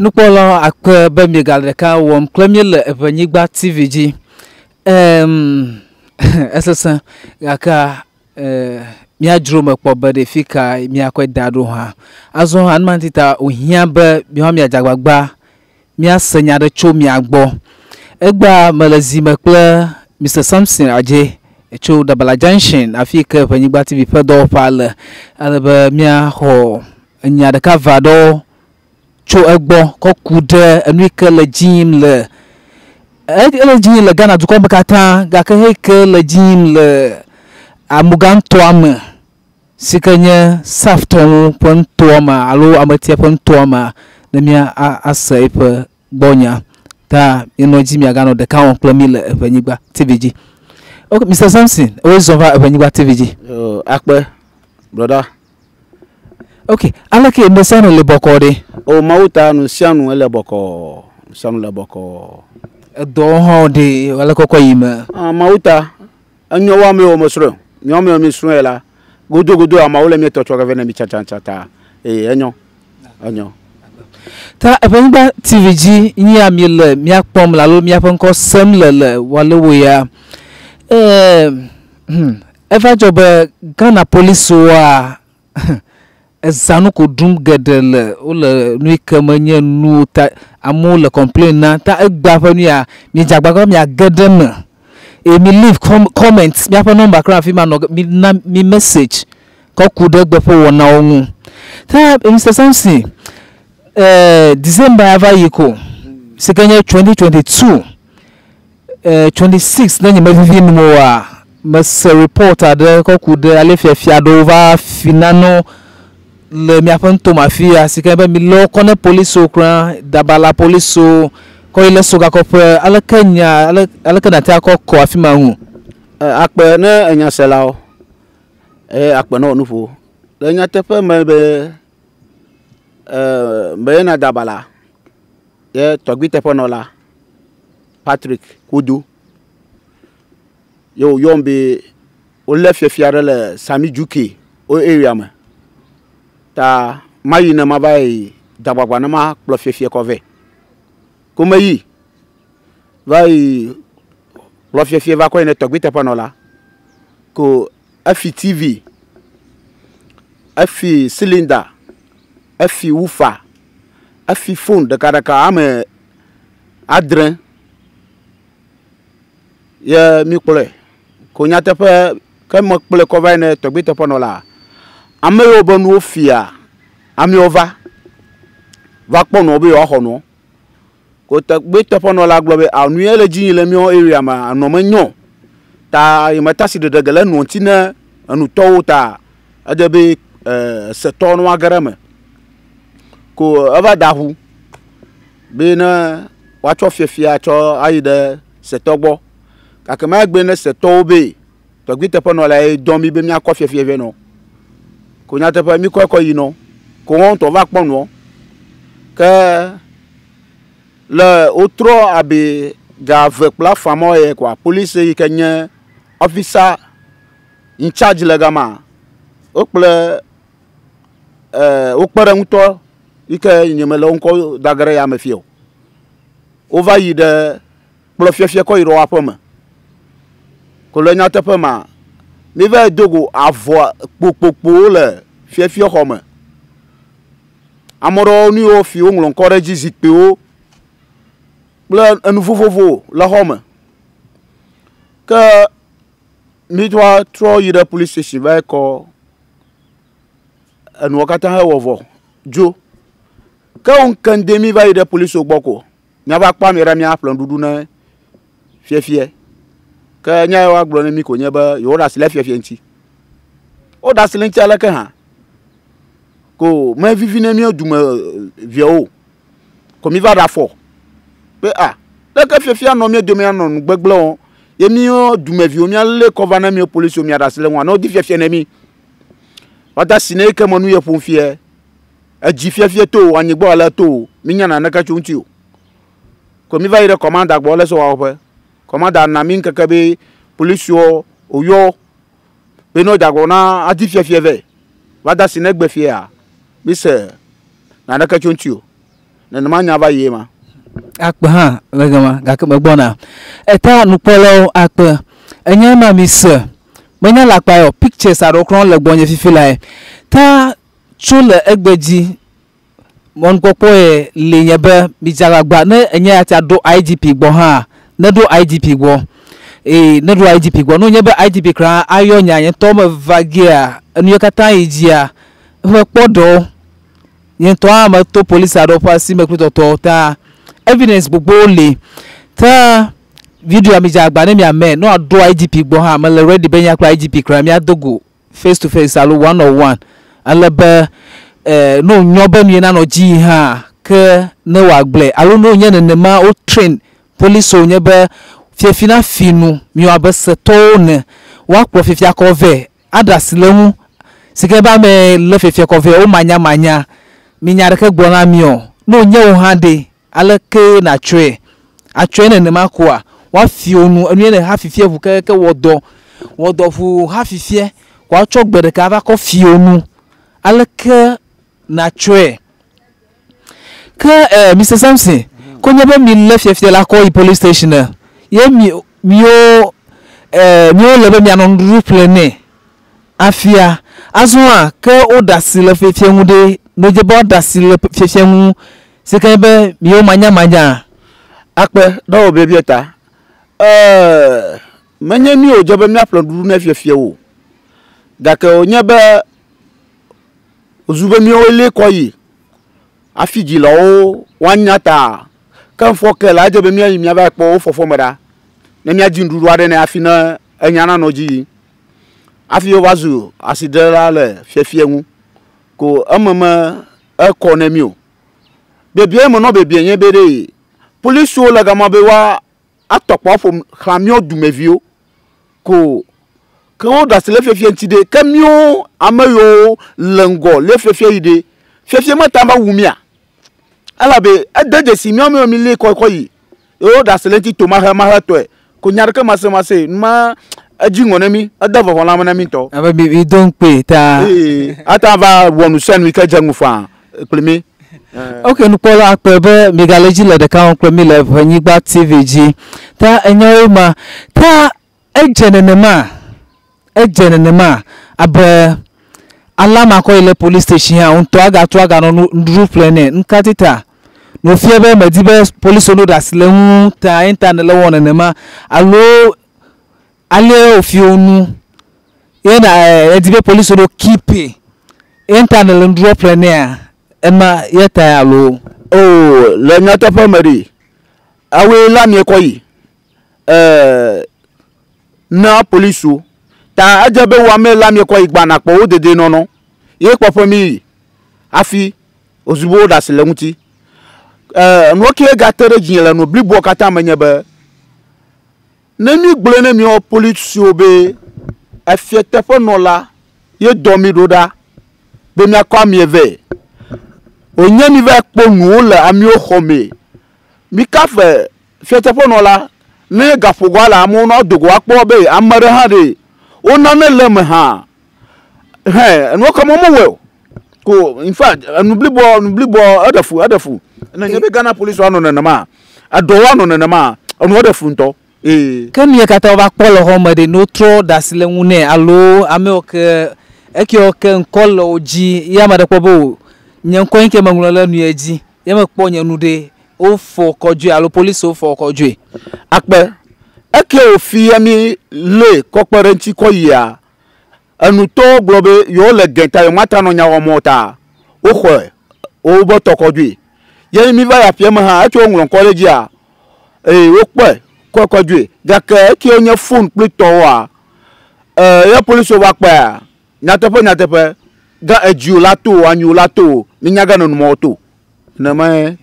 Nukpɔlawo akpe be miegale ɖeka wɔm kple mí le Eŋenyigba TV dzi. Em esesẽ gake míadzro eme kpɔ be ɖe fi ka míakɔe da ɖo hã. Azɔ hã nu ma ŋuti ta wòhiã be miawo hã miadze agbagba míase nya aɖe tso mia gbɔ. Egbea mele zi me kple Mister Samson Adze tso Dabala Junction afi yi ke Eŋenyigba TV ƒe dɔwɔƒea le ale be míaxɔ enya ɖeka eve aɖewo tso egbɔ kɔ ku ɖe enu yi ke le edzi yim le ele edzi yim le Ghana dukɔ me katã gake heyi ke le edzi yim le Amugãtɔa me si ke nye Saftɔwo ƒe nutoa me alo ametia ƒe nutoa mea ne mía ase eƒe gbɔ nya ta míenɔ edzi miaganɔ ɖeka wɔm kple mí le Eŋenyigba TV dzi. Ok, Mister Samson, woe zɔ va Eŋenyigba TV dzi. Akpe, brɔda. Ok, aleke nu sia nu le bɔkɔɔ ɖe? O Mawu ta nu sia nu ele bɔkɔɔ, nu sia nu le bɔkɔɔ. Edɔwo hã ɖe ale kɔkɔ yi me? Ah, Mawu ta, enyo wo amewo mesrɔ̃e o. Míawo amewo míesrɔ̃e la, godogodo ameawo le míetɔ tsɔ ge vɛ ne mí tsãtsãtsã ta eye enyo, enyo. Ta Eŋenyigba TV dzi nyea miele mía kpɔm le alo míaƒe ŋkɔ sem le le Walewo ya. Ee, hmm. Eva dzɔ be Ghana polisiwoa eza nu ko ɖum geɖe le wole nu yi ke menye nu ta amewo le complain na ta egbea ƒe nu ya miedze agbagba be miage ɖe eme eye mi leave com comment míaƒe nɔmba kura afi ma nɔ mi na mi message kɔ ku ɖe egbe ƒe wɔnawo ŋu. Ta Mister Samson eh, December ya va yi ko si ke nye 2022 26 ne nyemevivi num oa, mese report aɖe kɔ ku ɖe ale fiafia aɖewo va fi nanewo le miaƒe nutome afi ya si ke be milé wo kɔ ne polisiwo kura, dabala polisiwo kɔ yi le sogakɔƒe. Aleke nya ale aleke nàte akɔ kɔ afi ma ŋu? Akpe ne enyaselawo eye akpe ne wò nuƒo. Le nyateƒe me be meyina dabala ye tɔgbuiteƒenɔla Patrick Kudu ye wòyɔm be wolé fiafia aɖe le Sami Juke wo area me. Ta mayi ne mava yi dagbagba ne makplɔ fiafia kɔ vɛ. Ko meyi va yi kplɔ fiafia va kɔ yi ne tɔgbuiteƒenɔla ko efi TV, efi cylinder, efi woofer, efi phone ɖekaɖeka ame adre ye míkplɔe. Ko nyateƒe ke mekplɔe kɔ va yi ne tɔgbuiteƒenɔla, ame yiwo be nuwo fia, amewo va va kpɔ nua be yewoaxɔ nua. Ko tɔgbuiteƒenɔla gblɔ be ao nu ye le dzi yim le míawo area mea enua menyo o. Ta yemete asi ɖeɖe ge le enua ŋuti ne enutɔwo ta edze be esetɔwo ne woage ɖe eme. Ko eva da ŋu. be ne woatsɔ fiafia tsɔ ayi ɖe setɔ gbɔ. Gake ma egbe ne setɔwo be tɔgbuiteƒenɔla ye dɔ mi be míakɔ fiafia vɛ nɔ. Ko nyateƒe míkɔe kɔ yi nɔ. Ko woawo ŋutɔ va kpɔ nuɔ. Ke le wotrɔ abe ga eve kple afã mɔ ye koa polisi yi ke nye officer in charge le gama wokple e wokpe ɖe ŋutɔ yi ke nyemele wo ŋkɔ da ge ɖe yame fia o. Wova yi ɖe kplɔ fiafia kɔ yi ɖe woaƒe me. Ko le nyateƒe ma, míva yi do go avɔ kpokpokpowo le fiafia xɔ me. Ame aɖewo nu yiwo fi woŋlɔ ŋkɔ ɖe edzi, zikpuiwo kple enu vovovo le xɔ me. Ke míva trɔ yi ɖe police station va yi kɔ enuwo katã hewɔ vɔ dzo. Ke ŋke ŋdi mi va yi ɖe polisiwo gbɔ ko míava kpɔ ame ɖe míaƒle nuɖuɖu ne fiefie. Ke nya yi woagblɔ ne mí ko nye be yewoɖe asi le fiefie ŋuti. Woɖe asi le eŋuti aleke hã ko mevivi ne mía dume viawo o. Ko míva ɖe afɔ be a leke fiefia nɔ mía dome anɔ nu gbegblẽ wɔm ye míwo dumeviwo míalé kɔ va na míwo polisiwo míaɖe asi le eŋua ne wodi fiefie ne mí. Woade asi ne eke me nu ye ƒom fie. Edzi fiefie to o, anyigba ale to o, mínya naneke tso eŋuti o. Ko míva yi ɖe kɔmanda gbɔ le sɔwɔƒe. Kɔmanda na mí ŋkeke be polisiwo woyɔ be ne wodze agbɔ na adi fiefie vɛ. Va de asi ne egbe fiea, míse naneke tso eŋuti o. Nenema nya va yie ma. Akpe hã le gama gake megbɔna. Eta nukpɔlawo akpe. Enye ma mi se. Menya le akpa yɔ pictures aɖewo kura le gbɔnye fifi lae. Ta tso le egbe dzi mɔnukpɔkpɔ ye li nye be midze agbagba ne enye ya ta ɖo IGP gbɔ hã ne ɖo IGP gbɔ. Eye ne ɖo IGP gbɔ ne wonye be IGP kura ayɔ nya nye ŋutɔ me va gea enu ye katã yi dzia eƒe kpɔ ɖewo. Nye ŋutɔ hã meto polisi aɖewo ƒe asi me kple tɔtɔwo ta evidence gbogbowo li. Ta videoa midze agbagba ne miamɛ ne woaɖo IGP gbɔ hã mele ready be nye kple IGP kura míado go face to face alo one on one ale be eh, ne wònyɔ be nu ye nanɔ dzi yi hã ke ne wòagblɔe alo ne wònye nenema wo train polisiwo nye be fiafi na fi nu miwɔ abe setɔwo ene woakplɔ fiafia kɔ vɛ aɖe asi le eŋu si ke be ame lé fiafia kɔ vɛ womanyamanya mi nya ɖeke gblɔ na mi o ne wònye wò hã ɖe aleke nàtsɔe atsɔe nenema koa woafi wò nu enu ye ne hafi fie ʋu keke wɔ dɔ wɔ dɔ ʋu hafi fie ko atsɔ gbe ɖeka va kɔ fi wò nu aleke nàtsɔe ke eh, Mr. Samson ko nye be mi lé fiafia la kɔ yi police station ye mi miwo eh, miwo le be mianɔ nuɖuɖu ƒle nɛ afia azɔa ke woɖe asi le fiafia ŋu ɖe ne wodze be woaɖe asi le fiafia ŋu si ke be miwo manyamanya Akpe ɖe wò biabia ta. Eee, menye mi wòdze be míaƒle nuɖuɖu ne fiafia o. Gake wònye be wòzu be míawoe lé kɔ yi hafi dzilawo woanya ta. Ke ŋfɔ ke la edze be míayi míava kpɔ wo fɔfɔ me ɖa. Ne míadzi nuɖuɖu aɖe nɛ hafi ne enya nanɔ dzi yim. Hafi wova zu asiɖela le fiafia ŋu. Ko eme me ekɔ ne mí o. Biabia menɔ biabia nye be ɖe polisiwo le gama be woa atɔ kpɔ aƒo xlã míawo dumeviwo ko ke woɖe asi le fiafia ŋuti ɖe ke míawo ame yiwo le ŋgɔ le fiafia yi ɖe fiafia meta va wu mía elabe ede dzesi míawo míawo mi lé kɔ yi ye woɖe asi le ŋuti tomahemahetɔe ko nya ɖeke masemase numa edzi ŋɔ ne mí ede vɔvɔ lãme na mí ŋutɔ. Abe mi mi do ŋukpe ta. Ee ate va wɔ nu sia nu yi ke dze ŋu faa kpli mí. Ok nukpɔla akpe be migale dzi le ɖeka wɔm kple mí le Ʋenyigba TV dzi. Ta enyawoe ma. Ta edze nenema edze nenema abe alama kɔ yi le police station hã ŋutɔ agatrɔ aganɔ nu nuɖuɖu ƒle nɛ. Nu ka ti ta? Ne wòfia be medi be polisiwo no ɖe asi le ŋu ta ye ta nèle wɔ nenema alo ale wòfi wò nu ye na edi be polisiwo no keep ye ta nèle nuɖuɖu ƒle nɛa ema ye ta alo. O le nyateƒe me ɖe awoe la miekɔ yi ɛɛ na polisiwo ta edze be wo ame la miekɔ yi gbana kpɔ wo dedienɔnɔ ye kpɔƒe mi yi hafi wòzu be woɖe asi le ŋuti. Ɛɛ nuwo ke gate ɖe dzinye le nu bliboa katã me nye be ne mi gblɔe ne miawo polisiwo be efieteƒenɔla ye dɔ mi ɖo ɖa be miakɔ amie vɛ. Wònye mi va kpɔ nuwo le amewo xɔ me. Mi kafe fieteƒenɔla ne gaƒogoa le amewo nɔ do go akpɔ be ame ɖe hã ɖe wo nane le eme hã. Hɛ enuwo ke mewɔe o. Ko in fact enu bliboa enu bliboa eɖe fu eɖe fu. Ne nye be Ghana polisiwo anɔ nenema eɖewo anɔ nenema enuwo ɖe fu ŋutɔ. Ee. Ke nu yi katã wova kpɔ le xɔ me ɖe ne wotrɔ ɖe asi le ŋu nɛ alo amewo ke ekewo ke ŋkɔ le wo dzi ye ame aɖe kpɔ be o nye ŋkɔ yi ke meŋlɔ ɖe nu ye dzi ye mekpɔ nye nu ɖe wofɔ kɔ dzoe alo polisiwo fɔ kɔ dzoe. Akpe eke wòfi ya mi lé kɔ kpe ɖe ŋuti kɔ yia enutɔwo gblɔ be yewo le gɛ ta yewo mate anɔ nya wɔm o ta woxɔe wobe tɔ kɔ dzoe. Ye mi va yi aƒea me hã eke woŋlɔ ŋkɔ ɖe dzia eye wokpɔe kɔ kɔ dzoe gake eke nye phone kple tɔwoa ee ye polisiwo va kpɔea nyateƒe nyateƒe ga edziwo la to o anyiwo la to o minya ge nenumɔwo to nenemae.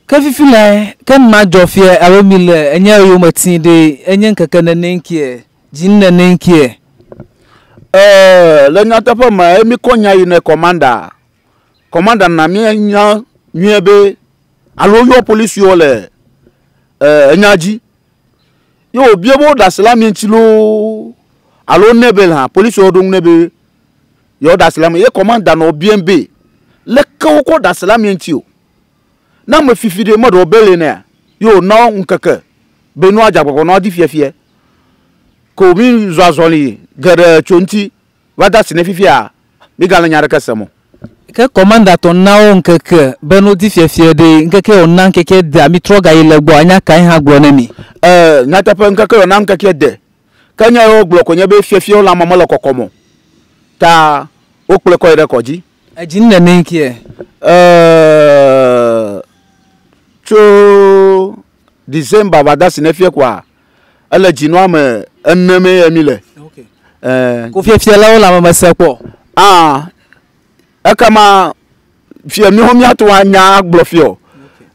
Ke fifi lae ke nu ma dzɔ fia alo mi le enye yome ti ɖe enye ŋkeke nene ŋkie dzi nene ŋkie. Ɛɛ le nyateƒe me ye mi kɔ nya yi ne commander commander na mi nya nyuie be alo yɔ polisiwo le ɛɛ enya dzi ye wòbia be woɖe asi le amea ŋuti loo alo ne be hã polisiwo ɖo ŋu nɛ be yewoɖe asi le ame ye commander nɔ biam be leke wokɔ ɖe asi le amea ŋuti o. Ne ame fifi ɖe meɖewo beli nɛa, ye wòna ŋkeke be nua dze agbagba nua di fiefie. Ko mi zɔ azɔli geɖe tso ŋuti va de asi ne fifia, mi gale nya ɖeke sem o. Ke kɔmanda tɔ na wo ŋkeke be no di fiefie ɖe ŋkeke wòna ŋkeke dea mi trɔ gayi le gbɔ anya kae hã gblɔ ne mi. E, nyateƒe ŋkeke wòna ŋkeke de. Ke nya yewo gblɔ ko nye be fiefie wo lãme mele kɔkɔm o. Ta wokplɔe kɔ yi ɖe kɔdzi. Edzi nene ŋkeɛ? E, tso December va de asi ne fie koa, ele dzinua me ene mee ye mi le. Okay. E, Ko fiefie la wo lãme mese kpɔ. Ah, ekema fie míawo míate ŋu anya agblɔ fie o.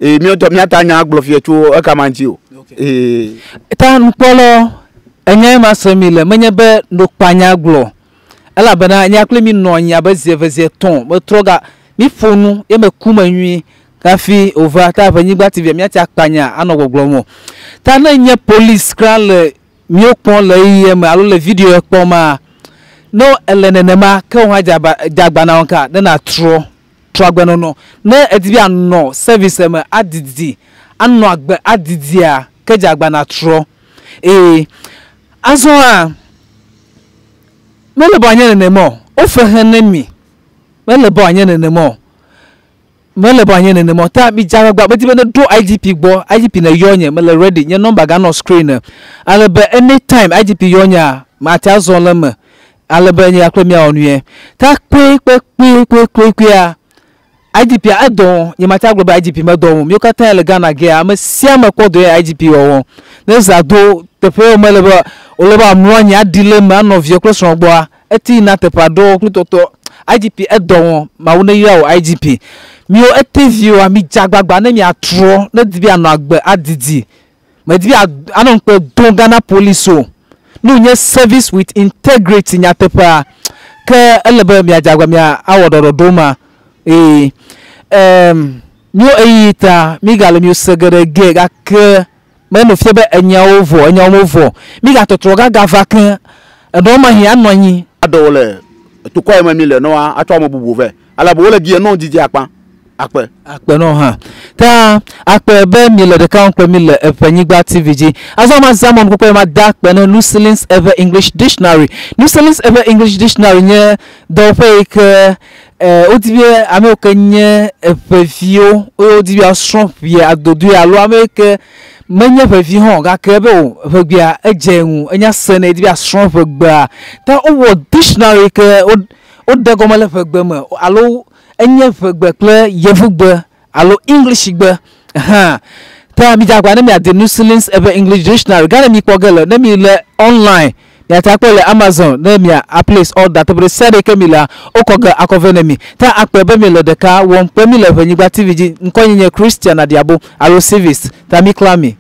Ee, míawo ŋutɔ míate anya agblɔ fie tso ekama ŋuti o. Ee. Ta nukpɔlawo, enyae ma se mi le, menye be nokpa nya gblɔ. Elabena nya kple mi nɔ anyi abe zi eve zi etɔ̃, metrɔ ga, mi ƒo nu ye meku me nyuie hafi wòva. Ta Ʋenyigba TV míate akpa nya anɔ gbɔgblɔm o. Ta ne nye police kura le míwo kpɔm le ɣeyiɣia me alo le video ya kpɔm ne ele nenema ke wò hã dze agba dze agba na wò ka ne nàtrɔ trɔ agbenɔnɔ. Ne èdi be yeanɔ service me adidi anɔ agbe adidia ke dze agba nàtrɔ. Eye azɔ hã mele be wòanye nenema o. Wofe he ne mi. Mele be wòanye nenema o. Mele be wòanye nenema o. Ta midze agbagba. Medi be ne ɖo IGP gbɔ, IGP neyɔ nye. Mele ready. Nye nɔmba ganɔ screen ale be anytime IGP yɔ nyea, mate azɔ le eme ale be nye kple míawɔ nuyɛ. Ta kpuikpuikpuikpuikpuia, IGP edɔ wɔm. Nye mate agblɔ be IGP medɔ wɔm o. Míwo katã le Ghana gea, ame sia ame kpɔ dɔ ye IGP wɔwɔ. Ne zã do teƒe ye mele be wòle be wòamlɔ anyi aɖi le eme anɔ viɔ kple srɔ̃ gbɔa, ete yina teƒe aɖewo kple tɔtɔ. IGP edɔ wɔm. Mawu neyra wò IGP. Míwo ete viwoa, midze agbagba ne miatrɔ ne di be yeanɔ agbe adidi. Medi be anɔ ŋukpe dom Ghana Police o. Ne wònye service with integrity nyateƒea, ke ele be miadze agbagba mia awɔ ɖɔɖɔɖo ma. Ee, em, míwo ɣeyiɣi ta mígale míwo se geɖe ge gake menɔ fia be enyawo vɔ, enyawo mevɔ. Mígatɔtrɔ gagava ke eɖewo mahi anɔ anyi. Aɖewo le tokɔ yi me míle ne woatsɔ ame bubu vɛ. Ale be wole die nɔ didi akpa. Akpe. Akpe nɔ hã. Ta akpe be mi le ɖeka wɔm kple mi le Eʋenyigba TV dzi. Azɔ mazã mɔnukpɔkpɔ ye mada akpe ne Lucilins Eʋe English Dictionary. Lucilins Eʋe English Dictionary nye dɔwɔƒe yi ke e, wodi be ame yiwo ke nye eʋeviwo eye wodi be yewoasrɔ̃ ʋea adodoe alo ame yiwo ke menye ʋevi hã o gake ebe o ʋegbea edze ŋu enya sene edi be yeasrɔ̃ ʋegbea. Ta wowɔ dictionary yi ke woɖe gɔme le ʋegbe me alo enye ʋegbe kple yevugbe alo Englishgbe hã. Ta midze agbagba ne miade Nusilins eƒe English Dictionary. Gane mikpɔ ge le ne mi le online miate akpɔe le Amazon ne mia a place order teƒe ɖe sia ɖe ke mi lea wokɔ ge akɔ vɛ ne mi. Ta akpɔe be mi le ɖeka wɔm kple mi le Ʋenyigba TV dzi. Ŋkɔnye nye Christian Adiabo alo Civist. Ta mi kla mi.